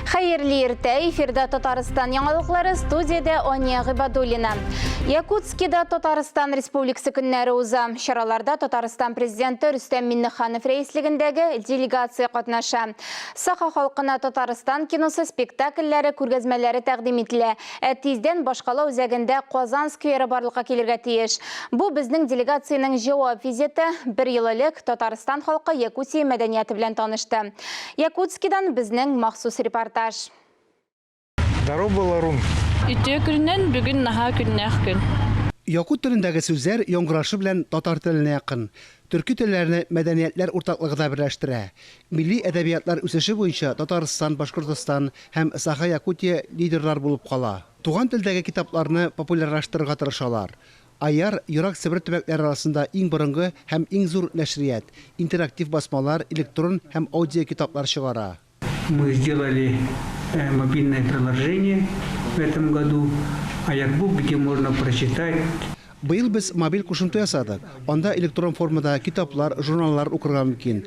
Хәерле иртә, эфирда Татарстан яңалыклары, студиядә Ания Гыйбадуллина. Якутскида Татарстан Республикасы көннәре уза. Чараларда Татарстан президенты Рөстәм Миннеханов рәислегендәге делегация катнаша. Саха халкына Татарстан киносы спектакльләре, күргәзмәләре тәкъдим ителә. Ә тиздән башкала үзәгендә Казан скверы барлыкка килергә тиеш. Бу безнең делегациянең җавап визиты. Бер ел элек Татарстан халкы Якутия мәдәнияте белән танышты. Якутскидан безнең махсус репортаж. Здоров был, Арун! Үтүө күнүнэн бүгүн наһаа күннээх күн. Якут телендәге сүзләр яңгырашы белән татар теленә якын. Төрки телләрне мәдәниятләр уртаклыгы да берләштерә. Милли әдәбиятлар үсеше буенча Татарстан, Башкортостан һәм Саха-Якутия лидерлар булып кала. Туган телдәге китапларны популярлаштырырга тырышалар. Айар, Ерак Себер төбәкләре арасында иң борынгы һәм иң зур нәшрият, интерактив басмалар, электрон һәм аудиокитаплар чыгара. Мы сделали мобильное приложение в этом году Аярбук, где можно прочитать. Быел без мобиль кушымта ясадык, анда электрон формада китаплар, журналлар укырга мөмкин.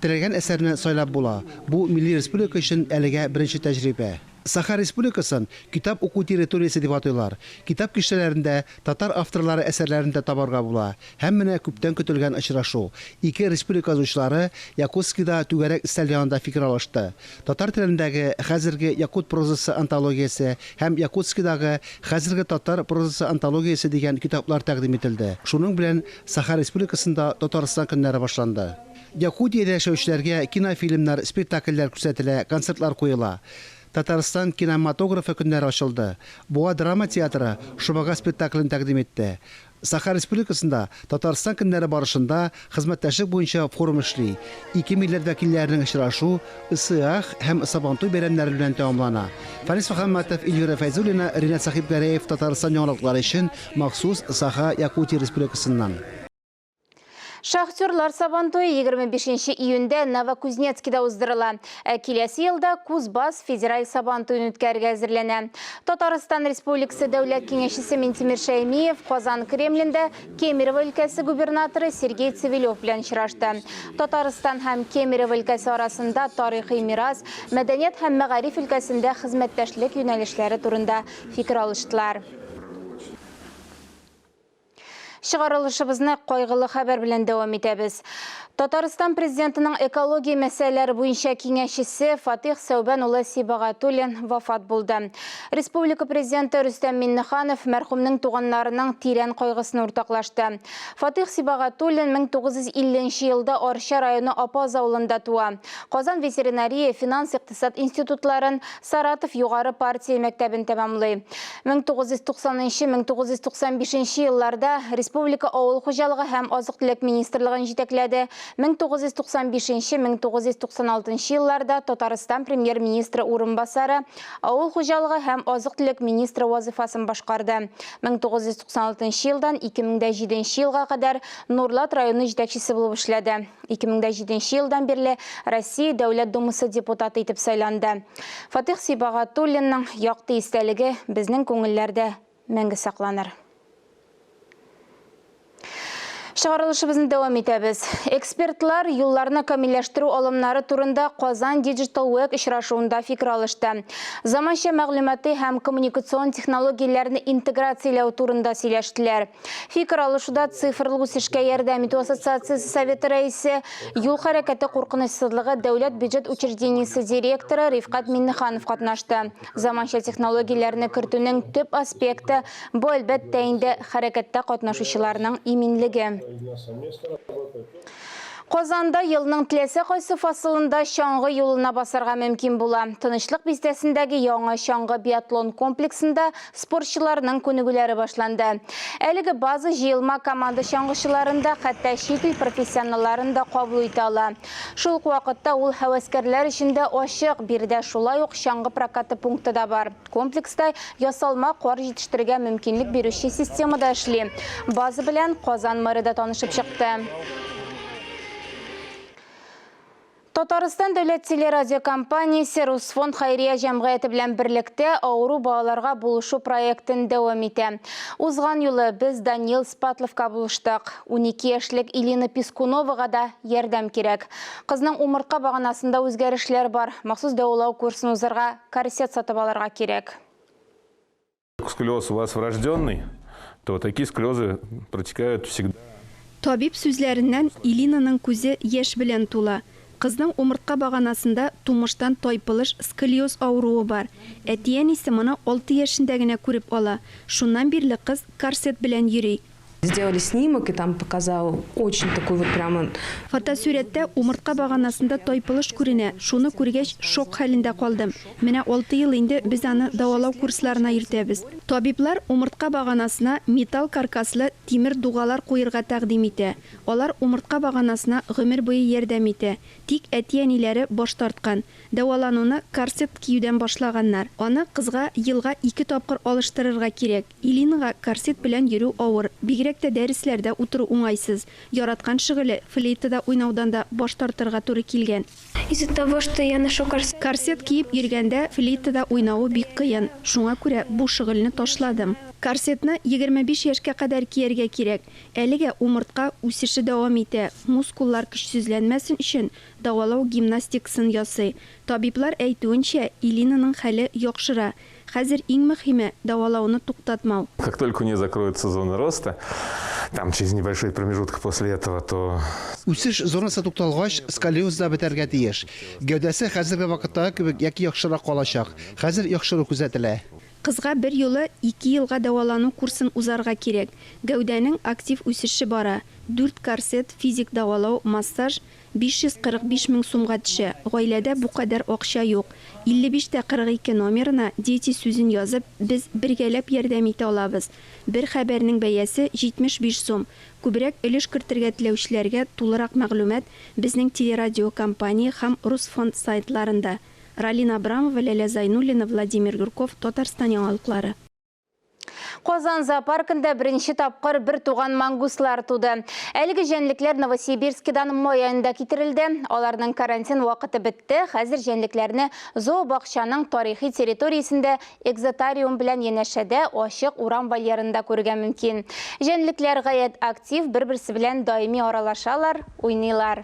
Теләгән әсәрне сайлап була. Бу милли республика өчен әлегә беренче тәҗрибә. Саха Республикасын китап уку территориясе дип атыйлар. Китап киштәләрендә татар авторлары әсәрләрен дә табарга була. Һәм менә күптән көтелгән очрашу. Ике республика язучылары Якутскида түгәрәк өстәл янында фикер алышты. Татар телендәге хәзерге якут прозасы антологиясе һәм Якутскидагы хәзерге татар прозасы антологиясе дигән китаплар тәкъдим ителде. Шуның белән Саха Республикасында Татарстан көннәре башланды. Якутиядә яшәүчеләргә кинофильмнар, спектакльләр күрсәтелә, концертлар куела. Татарстан кинематографы көннәре ачылды. Буа драма театры Шобага спектаклен тәкъдим итте. Саха Республикасында Татарстан көннәре барышында хезмәттәшлек буенча форум эшли. Ике милләт вәкилләренең очрашу Ысыах һәм Сабантуй бәйрәмнәре белән тәмамлана. Фәнис Мөхәммәтов, Эльвира Фәйзуллина, Ринат Сәхипгәрәев Татарстан яңалыклары өчен махсус Саха, Якутия Республикасыннан. Шахтерлар Сабантуе 25 июньдә Новокузнецкида уздырыла. Ә киләсе елда Кузбасс федераль Сабантуен үткәрергә әзерләнә. Татарстан Республикасы Дәүләт Киңәшчесе Минтимер Шәймиев Казан Кремлендә Кемерово өлкәсе губернаторы Сергей Цивилев белән очрашты. Татарстан һәм Кемерово өлкәсе арасында тарихи мирас, мәдәният һәм мәгариф өлкәсендә хезмәттәшлек юнәлешләре турында фикер алыштылар. Чыгарылышыбызны кайгылы хәбәр белән дәвам итәбез. Татарстан президентының экология мәсьәләләре буенча киңәшчесе Фатих Сәүбән улы Сибагатуллин вафат булды. Республика президенты Рөстәм Миннеханов мәрхүмнең туганнарының тирән кайгысын уртаклашты. Фатих Сибагатуллин 1950 нче елда Арча районы Апаз авылында туа. Казан ветеринария, финанс-икътисад институтларын, Саратов югары партия мәктәбен тәмамлый. 1990-1995 елларда республика авыл хуҗалыгы һәм азык-төлек министрлыгын җитәкләде, 1995-1996 елларда Татарстан премьер-министры урынбасары, авыл хуҗалыгы һәм азык-төлек министры вазыйфасын башкарды. 1996 елдан 2007 елга кадәр Нурлат районы җитәкчесе булып эшләде. 2007 елдан бирле Россия Дәүләт Думасы депутаты итеп сайланды. Фатих Сибагатуллинның якты истәлеге безнең күңелләрдә мәңге сакланыр. Чыгарылышыбызны дәвам итәбез. Экспертлар юлларны камилләштерү алымнары турында Казан Digital Week очрашуында фикер алышты. Заманча мәгълүмати һәм коммуникацион технологияләрне интеграцияләү турында сөйләштеләр. Фикер алышуда Цифрлы үсешкә ярдәм итү ассоциациясе советы рәисе, юл хәрәкәте куркынычсызлыгы дәүләт бюджет учреждениесе директоры Рифкать Миннеханов катнашты. Заманча технологияләрне кертүнең төп аспекты, бу, әлбәттә инде, хәрәкәттә катнашучыларның иминлеге. Казанда елның теләсә кайсы фасылында чаңгы юлына басарга мөмкин була. Тынычлык бистәсендәге яңа чаңгы-биатлон комплексында спортчыларның күнегүләре башланды. Әлеге база җыелма команда чаңгычыларын да, хәтта чит ил профессионалларын да кабул итә ала. Шул ук вакытта ул һәвәскәрләр өчен дә ачык, биредә шулай ук чаңгы прокаты пункты да бар. Комплекста ясалма кар җитештерергә мөмкинлек бирүче система да эшли. База белән Казан мэры да танышып чыкты. Татарстан дәүләт телерадиокомпаниясе Русфонд хәйрия җәмгыяте белән берлектә авыру балаларга булышу проектын дәвам итә. Узган юлы без Даниил Спатловка булыштык. 12 яшьлек Илина Пискуновага да ярдәм кирәк. Кызның умыртка баганасында үзгәрешләр бар. Махсус дәвалау курсын узарга корсет сатып алырга кирәк. Сколиоз у вас врожденный, то такие сколиозы протекают всегда. Табиб сүзләреннән Илинаның күзе яшь белән тула. Кызның умыртка баганасында тумыштан тайпылыш сколиоз авыруы бар. Әти-әнисе моны 6 яшендә генә күреп ала. Шуннан бирле кыз корсет белән йөри. Сделали снимок, и там показал очень такой вот прямо... Фотосурәттә умыртка баганасында тайпылыш күренә. Шуны күргәч, шок хәлендә калдым. Менә 6 ел инде без аны дәвалау курсларына йөртәбез. Табиблар умыртка баганасына металл каркаслы тимер дугалар куерга тәкъдим итә. Алар умыртка баганасына гомер буе ярдәм итә. Тик әти-әниләре баш тарткан. Дәвалануны корсет киюдән башлаганнар. Аны кызга елга 2 тапкыр алыштырырга кирәк. Илинага корсет белән йөрү авыр, бигрәк тә дәресләрдә утыру уңайсыз. Яраткан шөгыле флейтада уйнаудан да баш тартырга туры килгән. Из-за того, что я ношу корсет. Корсет киеп йөргәндә флейтада уйнавы бик кыен. Шуңа күрә бу шөгыльне ташладым. Корсетны 25 яшькә кадәр кияргә кирәк. Әлегә умыртка үсеше дәвам итә. Мускуллар көчсезләнмәсен өчен дәвалау гимнастикасын ясый. Табиблар әйтүенчә, Илинаның хәле яхшыра. Хәзер иң мөһиме дәвалауны туктатмау. Как только у нее закроется зона роста, там через небольшой промежуток после этого, то Үсеш зонасы тукталгач, сколиоз да бетәргә тиеш. Гәүдәсе хәзерге вакыттагы кебек яки яхшырак калачак. Хәзер яхшыру күзәтелә. Кызга бер юлы 2 елга дәвалану курсын узарга кирәк. Гәүдәнең актив үсеше бара. 4 корсет, физик дәвалау, массаж 545 мең сумга төшә. Гаиләдә бу кадәр акча юк. 55 тә 42 номерына «Дети» сүзен язып, без бергәләп ярдәм итә алабыз. Бер хәбәрнең бәясе 75 сум. Күбрәк өлеш кертергә теләүчеләргә тулырак мәгълүмат безнең телерадиокомпания һәм Русфонд сайтларында. Ралина Абрамова, Ләлә Зайнуллина, Владимир Юрков, Татарстан яңалыклары. Казан зоопаркында беренче тапкыр бер туган мангустлар туды. Әлеге җәнлекләр Новосибирскидан май аенда китерелде. Аларның карантин вакыты бетте. Хәзер җәнлекләрне зообакчаның тарихи территориясендә экзотариум белән янәшәдә ачык урам вольерында күрергә мөмкин. Җәнлекләр гаять актив, бер-берсе белән даими аралашалар, уйныйлар.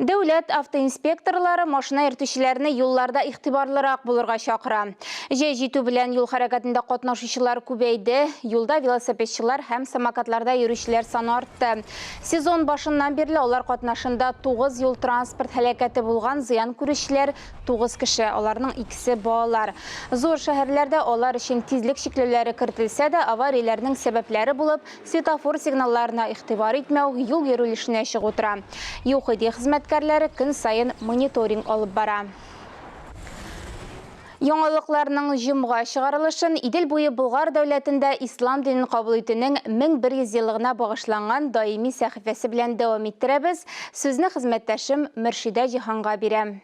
Дәүләт автоинспекторлары машина йөртүчеләрне юлларда игътибарлырак булырга чакыра. Җәй җитү белән юл хәрәкәтендә катнашучылар күбәйде. Юлда велосипедчылар һәм самокатларда йөрүчеләр саны артты. Сезон башыннан бирле алар катнашында 9 юл транспорт һәлакәте булган, зыян күрүчеләр 9 кеше, аларның икесе балалар. Зур шәһәрләрдә алар өчен тизлек чикләүләре кертелсә дә, аварияләрнең сәбәпләре булып светофор сигналларына игътибар итмәү, юл йөрү өлешенә чыгу тора. ЮХИДИ хезмәткәрләре көн саен мониторинг алып бара. Яңалыкларның җомга чыгарылышын Идел буе Болгар дәүләтендә ислам динен кабул итүнең 1100 еллыгына багышланган даими сәхифәсе белән дәвам иттерәбез. Сүзне хезмәттәшем Мөршидә Җиһанга бирәм.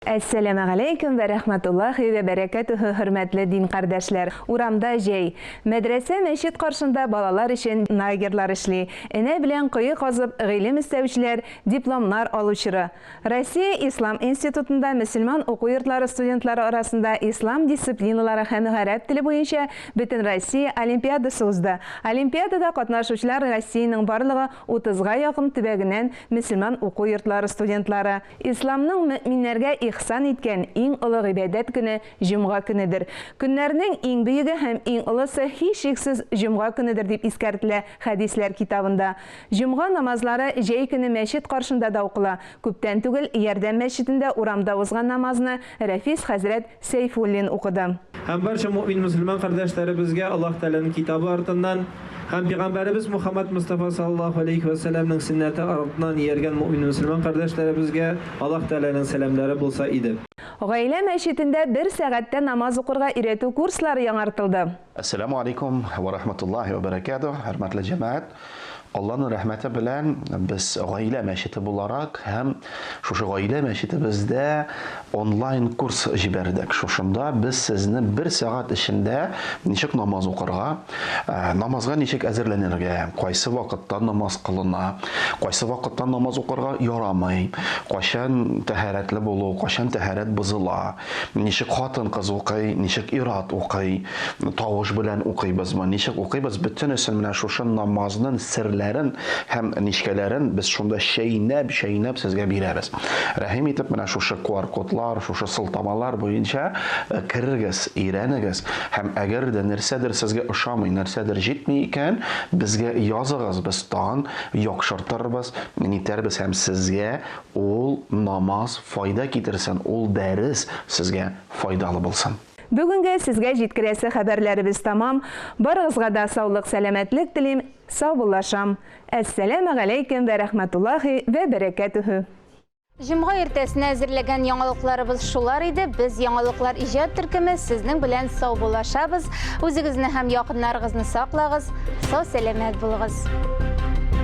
Әссәламегаләйкүм вә рәхмәтуллаһи вә бәрәкәтүһү, хөрмәтле дин кардәшләр. Урамда җәй. Мәдрәсә мәчет каршында балалар өчен лагерьлар эшли. Энә белән кое казып гыйлем эстәүчеләр дипломнар алу чоры. Россия Ислам институтында мөселман уку йортлары студентлары арасында ислам дисциплиналары һәм гарәп теле буенча Бөтенроссия олимпиадасы узды. Олимпиадада катнашучылар Россиянең барлыгы утызга якын төбәгеннән мөселман уку йортлары студентлары. Исламның мөэминнәргә ихсан иткән иң олы гыйбадәт көне җомга көнедер. Көннәрнең иң бөеге һәм иң олысы һичшиксез җомга көнедер, дип искәртелә хәдисләр китабында. Җомга намазлары җәй көне мәчет каршында да укыла. Күптән түгел Ярдәм мәчетендә урамда узган намазны Рәфис хәзрәт Сәйфуллин укыды. Һәм барча мөэмин-мөселман кардәшләребезгә Аллаһ Тәгаләнең китабы артыннан һәм пәйгамбәребез Мухаммад Мостафа саллаллаһу алейһи вә сәлләмнең сөннәте артыннан ияргән мөэмин-мөселман кардәшләребезгә Аллаһ Тәгаләнең сәламнәре булса иде. Гаилә мәчетендә бер сәгатьтә намаз укырга өйрәтү курслары яңартылды. Әссәләмү алейкум вә рахматуллаһи вә бәрәкәтүһ, хөрмәтле җәмәгать! Алланың рәхмәте белән без гаилә мәчете буларак һәм шушы гаилә мәчетебездә онлайн курс җибәрдек. Шушында без сезне бер сәгать эчендә ничек намаз укырга, э, намазга ничек әзерләнергә, кайсы вакытта намаз кылына, кайсы вакытта намаз укырга ярамый, кайчан тәһарәтле булу, кайчан тәһарәт бозыла, Ничек хатын-кыз укый, ничек ир-ат укый, тавыш белән укыйбызмы, ничек укыйбыз, бөтенесен менә шушы намазнын серләрен һәм нечкәләрен без шунда чәйнәп-чәйнәп сезгә бирәбез. Рәхим итеп менә шушы QR-кодлар, шушы сылтамалар буенча э, керегез, өйрәнегез һәм әгәр дә нәрсәдер сезгә ошамый, нәрсәдер җитми икән, безгә языгыз, без тагын яхшыртырбыз, нитәрбез һәм сезгә Ул намаз файда китерсен, ул дәрес сезгә файдалы булсын. Бүгенгә сезгә җиткерәсе хәбәрләребез тәмам. Барыгызга да саулык-сәламәтлек телим, саубуллашам. Әссәләмегаләйкем вә рәхмәтуллаһи вә бәрәкәтүһү. Җомга иртәсенә әзерләгән яңалыкларыбыз шулар иде. Без Яңалыклар иҗат төркеме сезнең белән саубуллашабыз. Үзегезне һәм якыннарыгызны саклагыз, сау-сәламәт булыгыз.